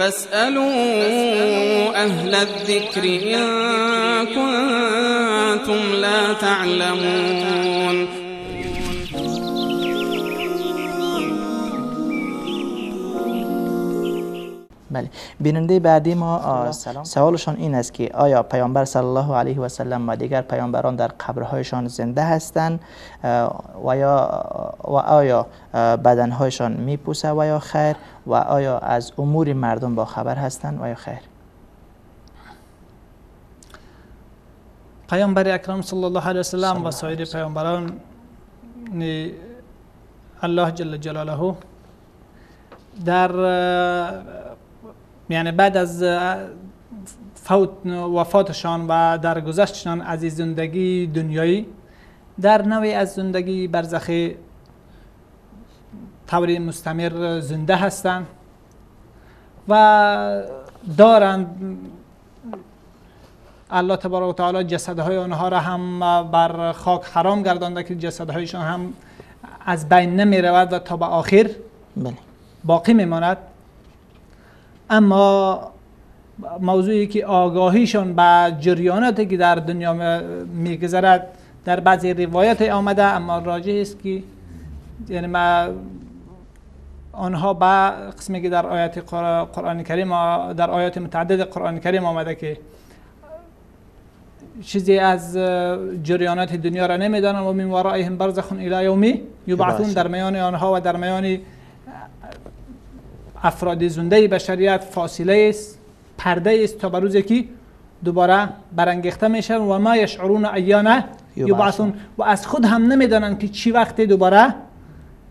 فاسألوا أهل الذكر إن كنتم لا تعلمون. بله، بیننده بعدی ما سوالشان این است که آیا پیامبر صلی الله علیه و سلم و دیگر پیامبران در قبرهایشان زنده هستند و یا و آیا بدنهایشان میپوسه و یا خیر، و آیا از امور مردم با خبر هستند و یا خیر؟ پیامبر اکرم صلی الله علیه و سلم و سایر پیامبران الله جل جلاله در یعنی بعد از فوت وفاتشان و درگذشتشان از زندگی دنیایی در نوعی از زندگی برزخی طور مستمر زنده هستند و دارند. الله تبارک و تعالی جسدهای آنها را هم بر خاک حرام گردانده که جسدهایشان هم از بین نمی رود و تا به آخر باقی میماند. اما موضوعی که آگاهیشان به جریاناتی که در دنیا میگذرد در بعضی روایات آمده، اما راجح است که یعنی ما آنها به قسمی که در آیات قرآن کریم، در آیات متعدد قرآن کریم آمده که چیزی از جریانات دنیا را نمیدانند و من ورائهم برزخ الی یوم یبعثون، در میان آنها و در میان افراد زنده بشریت فاصله است، پرده است تا به روزی که دوباره برانگیخته میشن و ما یشعرون ایان یبعثون، و از خود هم نمیدانند که چی وقت دوباره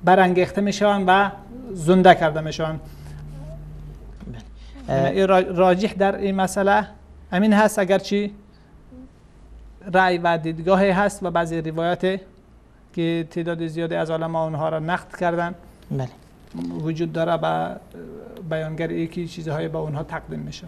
برانگیخته میشن و زنده کرده میشن. راجح در این مسئله امین هست، اگرچه رأی و دیدگاهی هست و بعضی روایات که تعداد زیادی از علما آنها را نقد کردن بله وجود داره با بیانگر ای که چیزهای با اونها تقدیم میشه.